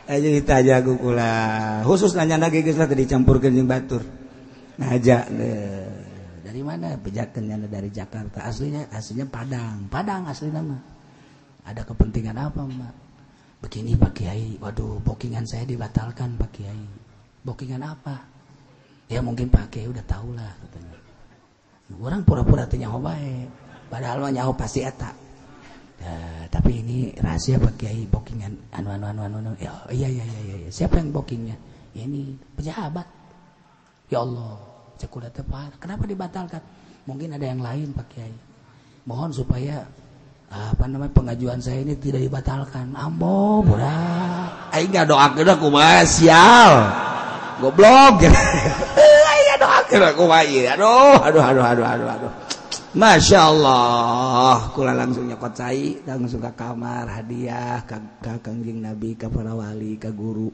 Aja ditanya aku kula khusus nanya lagi geus lah tadi dicampurkeun jeung batur. Ngaja dari mana bejakeun nyana dari Jakarta, aslinya aslinya Padang. Padang asli nama. Ada kepentingan apa, Mbak? Begini Pak Kiai, waduh bookingan saya dibatalkan Pak Kiai. Bookingan apa? Ya mungkin Pak Kiai udah tahu lah katanya. Orang pura-pura teh nyaho bae. Padahal mah nyaho pasti eta. Tapi ini rahasia Pak Kiai bookingan anu anu anu anu. Ya, iya iya iya iya. Siapa yang bookingnya? Ya, ini pejabat. Ya Allah, cek udah tepat. Kenapa dibatalkan? Mungkin ada yang lain Pak Kiai. Mohon supaya apa namanya pengajuan saya ini tidak dibatalkan. Ambo, budak. Aing ngadoakeun kumaha sial. Goblok. Aing ngadoakeun kumaha ieu. Aduh, aduh aduh aduh aduh aduh. Masya Allah, kula langsung nyokot cai, langsung ke kamar hadiah ke Kangjeng Nabi, ke para wali, ke guru.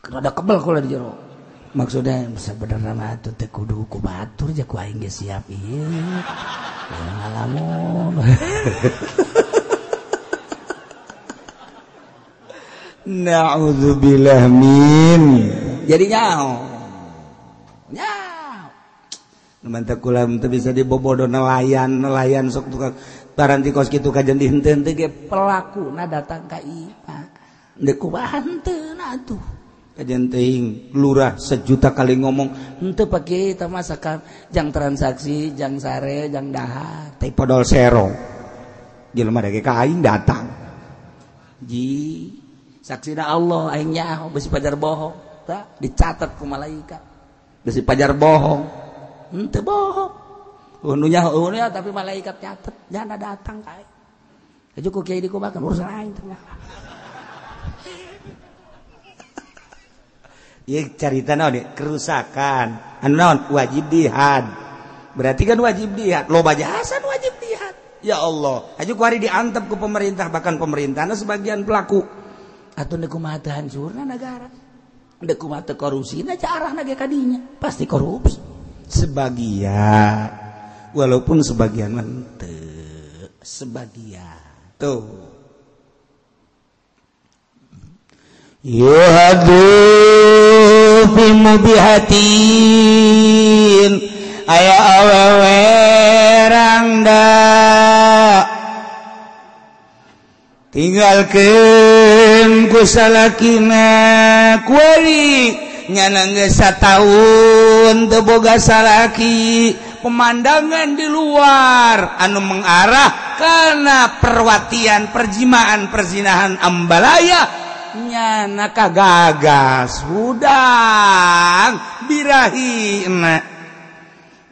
Rada kebel kula di jero. Maksudnya sebenarnya mah atuh teh kudu ku batur ja ku aing ge siap ieu. Ngalamun. Na'udzubillah min. Jadi nyaho. Nyaho. Mantap kula teu bisa dibobodo nelayan, nelayan sok tukang paranti kos kitu kajen dihenteu-henteu ge pelakuna datang ka imah. Deuk kumaha henteu atuh. Kajen teuing lurah sejuta kali ngomong henteu Pak Kiai tah masakan jang transaksi, jang sare, jang dahar, teh podol sero. Jelema dage ka aing datang. Ji, saksina Allah aing nyaho besi pajar bohong, tah dicatat ku malaikat. Besi pajar bohong. Henteu bohong. Ununya ununya tapi malaikat nyatet, jana datang ka aing. Aju ku kiai dikumakan urusan aing teh. Ieu carita naon deui? Kerusakan. Anu naon? Wajib dihad. Berarti kan wajib dihad. Loba jasa wajib dihad. Ya Allah. Aju ku hari diantep ku pemerintah, bahkan pemerintahna sebagian pelaku. Atuh deuk kumaha teu hancurna nagara. Deuk kumaha teu korupsina arahna ge ka dinya. Pasti korupsi. Sebagian, walaupun sebagian mente, sebagian tuh yuhadu fi mubihatin aya awewe rangda tinggalkeun ku salakina kuali nyana geus sataun teu boga salaki, pemandangan di luar anu mengarah karena perwatian, perjimaan, perzinahan ambalaya Nyana kagagas hudang birahi enak.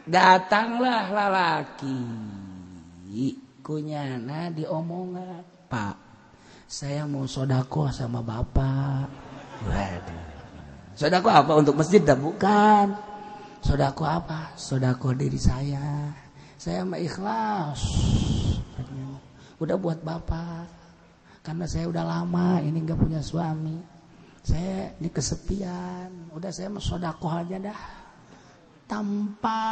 Datanglah lalaki kunyana diomongan, Pak, saya mau sodakoh sama bapak. Waduh. Sodakoh apa? Untuk masjid dah? Bukan. Sodakoh apa? Sodakoh diri saya. Saya mah ikhlas. Udah buat bapak. Karena saya udah lama ini nggak punya suami. Saya ini kesepian. Udah saya mau sodakoh aja dah. Tanpa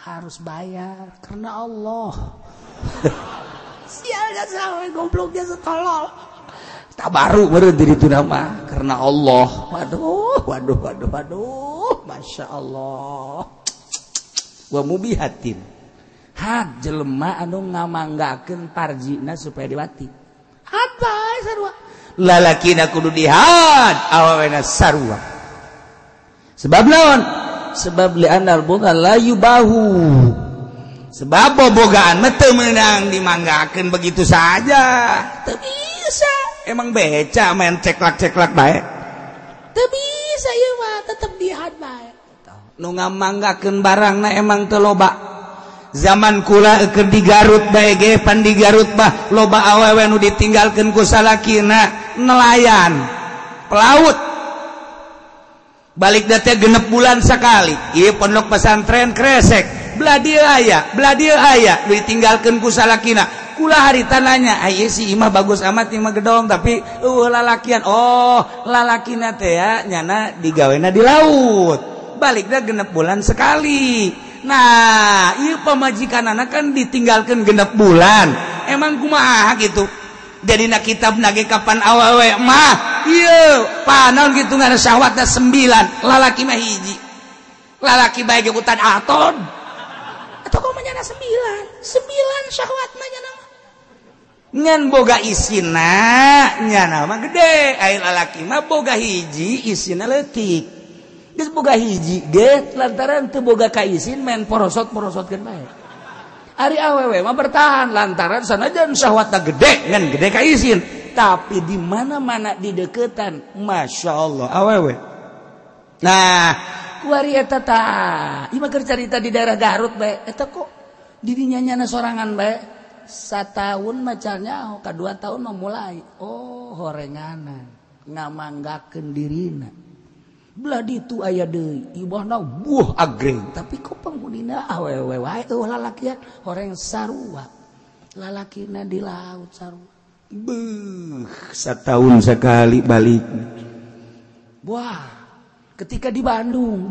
harus bayar. Karena Allah. Sialnya sampai gobloknya setolol. Tak baru diri itu nama karena Allah. Waduh, waduh, waduh, waduh. Masya Allah. Wa mubihatin. Had jelema anu ngamanggakeun parjina supaya diwati. Had bae sarua. Lalakina kudu dihad, awewena sarua. Sebab naon? Sebab li'anal bunga la yubahu. Sebab bobogaan mah teu meunang dimanggakeun begitu saja. Teu bisa. Emang beca main ceklak-ceklak bae. Teu bisa ieu mah tetep dihad bae. Nu ngamanggakeun barangna emang teu loba. Zaman kula keur di Garut bae ge pan di Garut mah loba awewe nu ditinggalkeun ku salakina nelayan, pelaut. Balik teh genep bulan sekali. Ieu pondok pesantren kresek. Belah dieu aya, belah dieu aya, nu ditinggalkeun ku salakina. Kula harita nanya, aya si imah bagus amat imah gedong tapi eueuh lalakian. Oh, lalakina teh ya nyana digawena di laut. Balikna genep bulan sekali. Nah, ieu pamajikanana kan ditinggalkeun genep bulan. Emang kumaha gitu? Jadi na kitab nage kapan awewe mah ieu panon gitu ngana syahwatna 9, lalaki mah hiji. Lalaki bae ge utan aton. Atau kumaha nyana 9, 9 syahwatna nyana mah. Ngan boga isina nyana mah gede, ai lalaki mah boga hiji isina leutik. Geus boga hiji ge lantaran teu boga kaisin main porosot-porosotkeun bae. Ari awewe mah bertahan lantaran sanajan syahwatna gede ngan gede kaisin, tapi di mana-mana di deketan Masya Allah awewe. Nah, kuari eta tah, ieu mah keur carita di daerah Garut bae, eta kok dirinya nyana sorangan bae. Sataun macarnya ka 2 tahun mah mulai. Oh, horenganan ngamanggakeun dirina. Belah ditu aya deui, ibahna buah agreng, tapi kok penghunina awewe wae eueuh lalakian horeng sarua. Lalakina di laut sarua. Beuh, setahun sekali balik. Wah, ketika di Bandung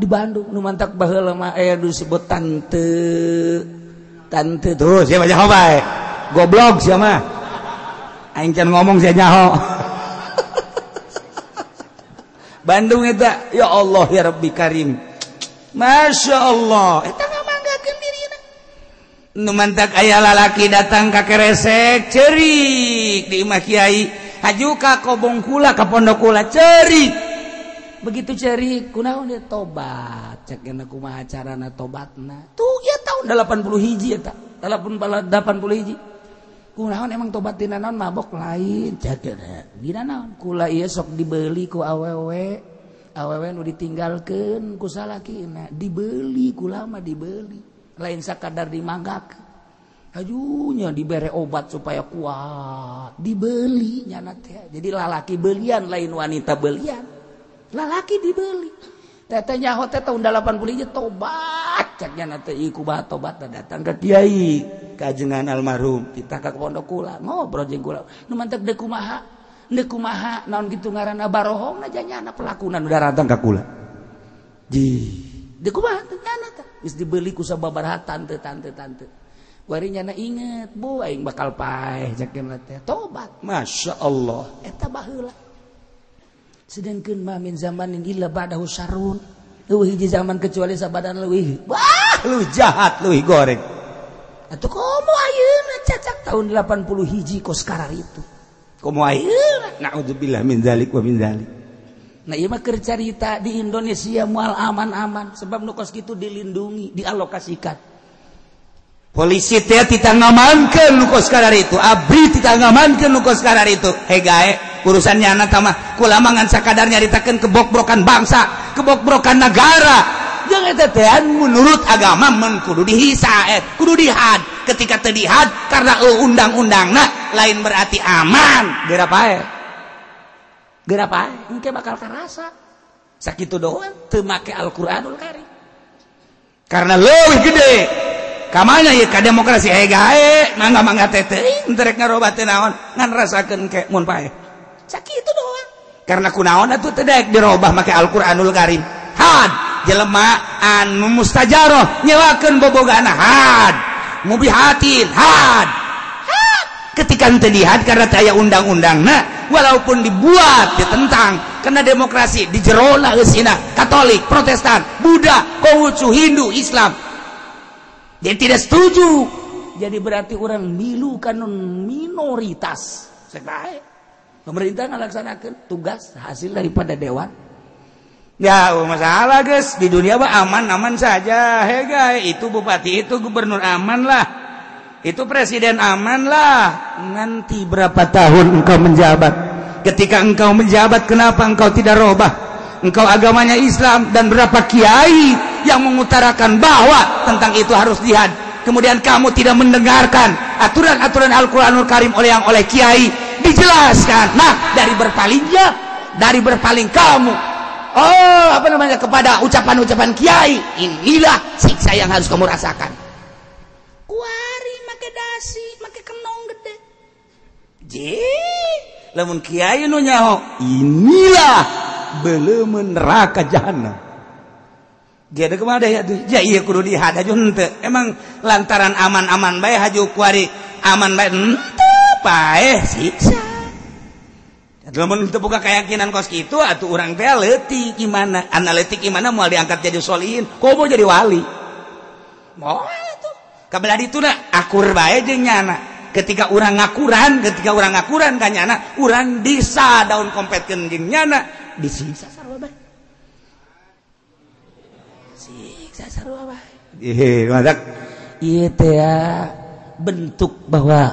nu mantak baheula mah aya nu disebut tante. Tante tuh siapa nyaho bae. Goblok sia mah. Aing can ngomong sia nyaho. Bandung eta ya Allah ya Rabbi Karim. Masya Allah eta ngamanggakeun dirina. Nu mantak aya lalaki datang ka keresek ceurik di imah kiai, haju ka kobong kula ka pondok kula ceurik. Begitu ceurik kunaon dia tobat, cek geuna kumaha carana tobatna. Tuh ya tahun 80 hiji eta, 80 hiji. Kunaon emang tobat dina naon mabok lain cek dina naon kula ieu sok dibeli ku awewe, awewe nu ditinggalkeun ku salakina dibeli kula mah dibeli lain sakadar dimanggakeun hajunya dibere obat supaya kuat dibeli nyana teh. Jadi lalaki belian lain wanita belian, lalaki dibeli. Teteh nyaho teh tahun 80 nya tobat cek nyana teh ieu kumaha tobat datang ka kiai kajengan almarhum kita ka pondok kula ngobrol jeung kula nu mantek deuk kumaha naon kitu ngaranna barohongna janyana pelakuna nu daratang ka kula ji deuk kumaha teh nyana teh geus dibeli ku sababaraha tante tante tante wari nyana inget bu aing bakal paeh cek teh tobat. Masya Allah eta baheula. Sedangkeun mah min zamanin illa ba'dahu syarrun, leuwih hiji zaman kecuali sabadan leuwih wah leuwih jahat leuwih goreng. Atuh komo ayeuna cacak tahun 80 hiji kos karar itu. Komo ayeuna naudzubillah min zalik wa min zalik. Nah ieu mah keur carita di Indonesia moal aman-aman sebab nu kos kitu dilindungi, dialokasikan. Polisi teh tita ngamankeun nu kos karar itu, ABRI tita ngamankeun nu kos karar itu. Hegae Urusan nyana mah kula mah ngan sakadar nyaritakeun kebokbrokan bangsa, kebokbrokan negara. Jangan tetean menurut agama men kudu dihisa, kudu dihad. Ketika teu dihad karena undang-undangna lain berarti aman. Geura pae. Geura pae, engke bakal karasa. Sakitu doang teu make Al-Qur'anul Karim. Karena leuwih gede. Kamana ieu ka demokrasi gae, mangga-mangga teh teuing teu rek ngarobah teh naon, ngan rasakeun ke mun pae. Sakitu doang. Karena kunaon atuh teu daek dirobah make Al-Qur'anul Karim. Had jelema anu mustajaroh nyewakeun bobogana had, mubihatin had. Had. Ketika henteu dihad karena teu aya undang-undangna, walaupun dibuat ditentang karena demokrasi di jerona geusina Katolik, Protestan, Buddha, Konghucu, Hindu, Islam. Dia tidak setuju. Jadi berarti orang milu kan minoritas. Sebaik pemerintah ngalaksanakeun tugas hasil daripada dewan. Ya masalah guys, di dunia mah aman-aman saja. Hei guys, itu bupati, itu gubernur aman lah, itu presiden aman lah. Nanti berapa tahun engkau menjabat? Ketika engkau menjabat, kenapa engkau tidak robah? Engkau agamanya Islam dan berapa kiai yang mengutarakan bahwa tentang itu harus jihad. Kemudian kamu tidak mendengarkan aturan-aturan Al-Quranul Karim oleh yang oleh kiai dijelaskan. Nah, dari berpaling kamu, oh apa namanya, kepada ucapan-ucapan kiai, inilah siksa yang harus kamu rasakan. Kuari make dasi, make kenong gede. Lamun kiai nu nyaho, inilah beleumeun neraka jahanam. Dia ada kemana ya tuh? Ya iya kudu dihad haju henteu. Emang lantaran aman-aman bae haju kuari aman bae henteu paeh siksa. Lamun teu boga keyakinan kos kitu atuh urang teh leutik imana, analitik imana moal diangkat jadi solihin, komo jadi wali. Moal atuh. Kabelah dituna akur bae jeung nyana. Ketika urang ngakuran ka nyana, urang disa daun kompetkeun jeung nyana, disiksa sarua bae. Siksa sarua bae. Ih, madak ieu teh bentuk bahwa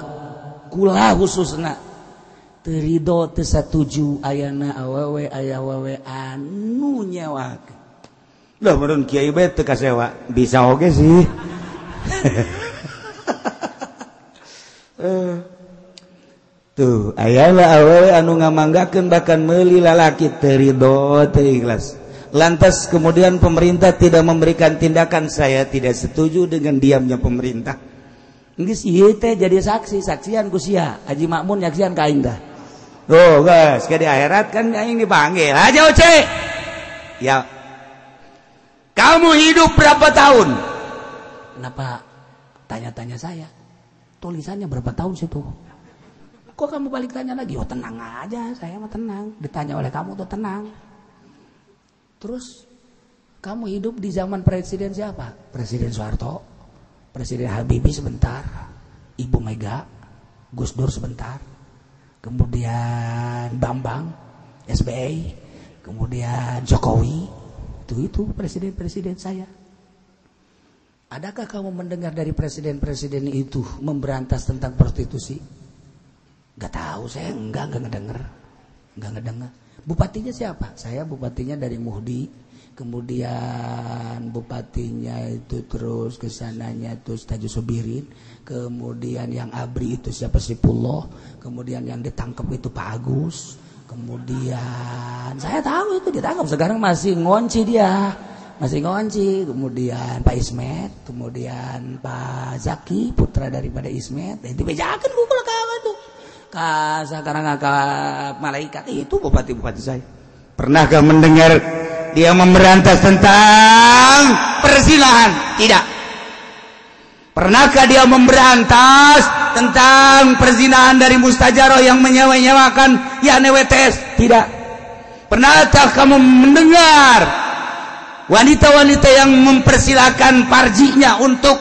kula khususna teu rido teu satuju ayana awewe aya awewe anu nyewakeun. Lah meureun kiai bae teu kasewa, bisa oge sih. Tuh ayana awewe anu ngamanggakeun bahkan meuli lalaki teu rido teu ikhlas. Lantas kemudian pemerintah tidak memberikan tindakan, saya tidak setuju dengan diamnya pemerintah. Geus ieu teh jadi saksi, saksian ku sia, Haji Makmun nyaksian ka aing tah. Tuh guys, ke di akhirat kan aing dipanggil. Haji Oce. Ya. Kamu hidup berapa tahun? Kenapa tanya-tanya saya? Tulisannya berapa tahun situ? Kok kamu balik tanya lagi? Oh tenang aja, saya mah tenang. Ditanya oleh kamu tuh tenang. Terus kamu hidup di zaman presiden siapa? Presiden Soeharto, Presiden Habibie sebentar, Ibu Mega, Gus Dur sebentar, kemudian Bambang, SBY, kemudian Jokowi. Itu presiden-presiden saya. Adakah kamu mendengar dari presiden-presiden itu memberantas tentang prostitusi? Gak tahu saya, enggak ngedenger. Enggak ngedenger. Bupatinya siapa? Saya bupatinya dari Muhdi, kemudian bupatinya itu terus kesananya terus Taju Sobirin, kemudian yang ABRI itu siapa Sipullah, kemudian yang ditangkap itu Pak Agus, kemudian saya tahu itu ditangkap sekarang masih ngonci dia, masih ngonci, kemudian Pak Ismet, kemudian Pak Zaki putra daripada Ismet, itu bejakan gua kawan tuh. Sekarang ke malaikat itu bupati-bupati saya. Pernahkah mendengar dia memberantas tentang perzinahan? Tidak. Pernahkah dia memberantas tentang perzinahan dari mustajaroh yang menyewa-nyewakan yakni WTS? Tidak. Pernahkah kamu mendengar wanita-wanita yang mempersilahkan parjinya untuk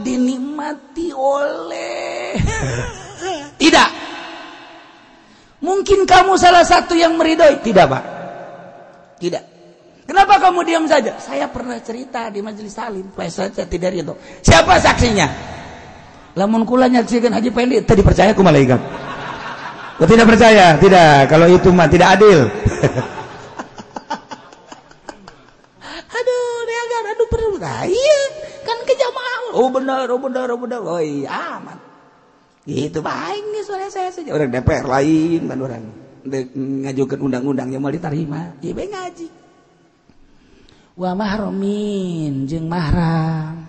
dinikmati oleh? Tidak. Mungkin kamu salah satu yang meridoi. Tidak, Pak. Tidak. Kenapa kamu diam saja? Saya pernah cerita di majelis taklim, saya tidak ridho. Siapa saksinya? Lamun kula nyaksikan Haji Pendi, tadi percaya ku malaikat. Kau tidak percaya? Tidak, kalau itu mah tidak adil. Aduh, neagan, aduh perlu. Nah, iya, kan ke jamaah. Oh benar, oh benar, oh benar. Oh iya, aman. Gitu baik nih soalnya saya saja. Orang DPR lain kan orang ngajukan undang-undang yang mau diterima. Iya bae ngaji. Wa mahramin jeung mahram.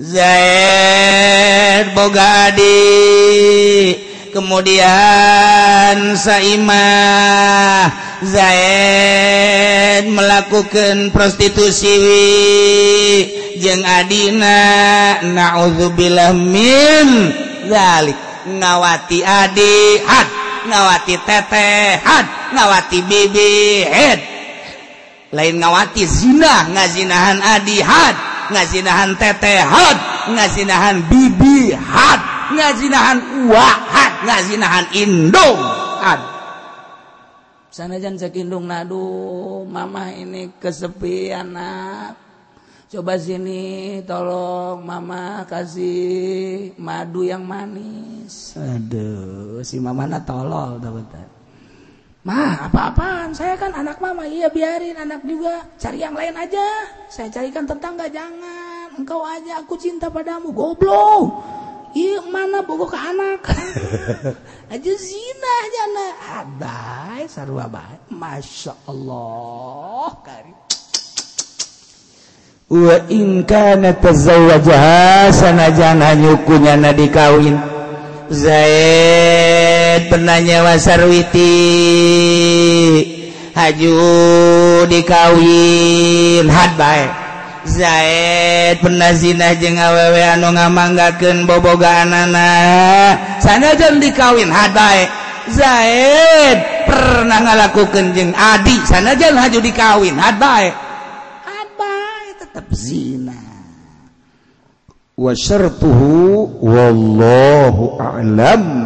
Zaid boga adik, kemudian Saimah. Zaid melakukan prostitusi jeung adina, na'udzubillah min dzalik. Ngawati adi had, ngawati teteh had, ngawati bibi had. Lain ngawati zina, ngazinahan adi had, ngazinahan teteh had, ngazinahan bibi had, ngazinahan uwa had, ngazinahan indung had. Sanajan cek indung, aduh mama ini kesepian nak, coba sini tolong mama kasih madu yang manis. Aduh si mama na tolol teman-teman. Ma, apa-apaan? Saya kan anak mama. Iya, biarin anak juga. Cari yang lain aja. Saya carikan tetangga, jangan. Engkau aja, aku cinta padamu. Goblok. Iya, mana bogo ke anak. Aja zina aja anak. Adai sarua bae. Masya Allah. Karim. Wa in kana tazawwajaha sanajan hanyukunya na dikawin. Zaid pernah nyewa Sarwiti haju dikawin had bae. Zaid pernah zina jeung awewe anu ngamanggakeun bobogaanana sanajan dikawin had bae. Zaid pernah ngalakukeun jeung adi sanajan haju dikawin had bae. Had bae tetep zina. Wa syartuhu wallahu a'lam.